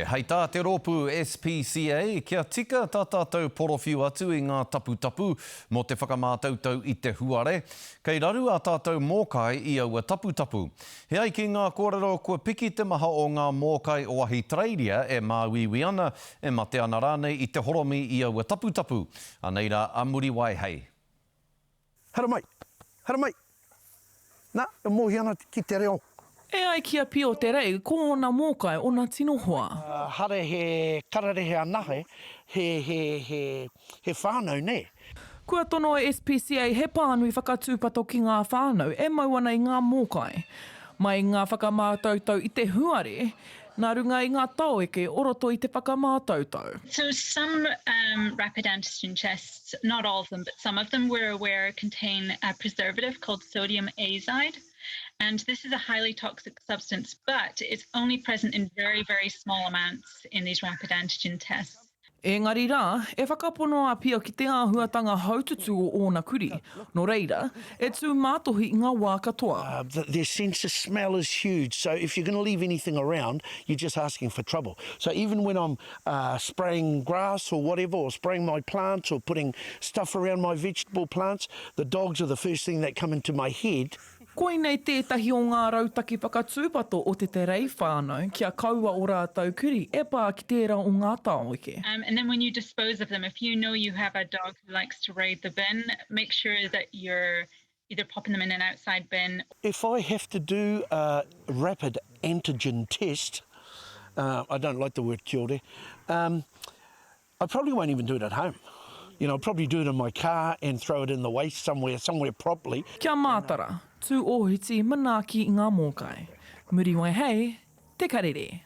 Hei tā te rōpū SPCA, kia tika tā tātou porowhiu atu i ngā taputapu mō te whakamātautau i te huare, kei raru ā tātou mōkai i aua taputapu. He ai ki ngā kōrero kua piki te maha o ngā mōkai o Ahitereiria e māuiui ana, e mate ana rānei i te horomi i aua taputapu. Anei rā a Muriwai hei. Haramai! Haramai! Na, e mohi ana ki te reo. E ai ki a Pio Te Rei, ko ōna mōkai ōna tino hoa. Hare he kararehe anahe, he, he, he, he whānau, nē. Kua tono e SPCA he pānui whakatūpato ki ngā whānau e mau ana i ngā mōkai. Mai i ngā whakamātautau i te huare, nā runga i ngā taoeke o roto i te whakamātautau. So some rapid antigen tests, not all of them, but some of them we're aware contain a preservative called sodium azide. And this is a highly toxic substance, but it's only present in very, very small amounts in these rapid antigen tests. Engari rā, e whakapono a Pia ki te āhuatanga haututu o ōna kurī, nō reira, e tū mātohi i ngā wā katoa. Their sense of smell is huge, so if you're going to leave anything around, you're just asking for trouble. So even when I'm spraying grass or whatever, or spraying my plants or putting stuff around my vegetable plants, the dogs are the first thing that come into my head. Koinei tētahi o ngā rautaki whakatūpato o te Te Rei whānau kia kaua o rātou kurī e pā ki tērā o ngā tāoeke. And then when you dispose of them, if you know you have a dog who likes to raid the bin, make sure that you're either popping them in an outside bin. If I have to do a rapid antigen test, I don't like the word kiore, um, I probably won't even do it at home. You know, I'll probably do it in my car and throw it in the waste somewhere, somewhere properly. Kia mātara, tū ōhiti, manaaki i ngā mōkai. Muriwai hei, Te Karere.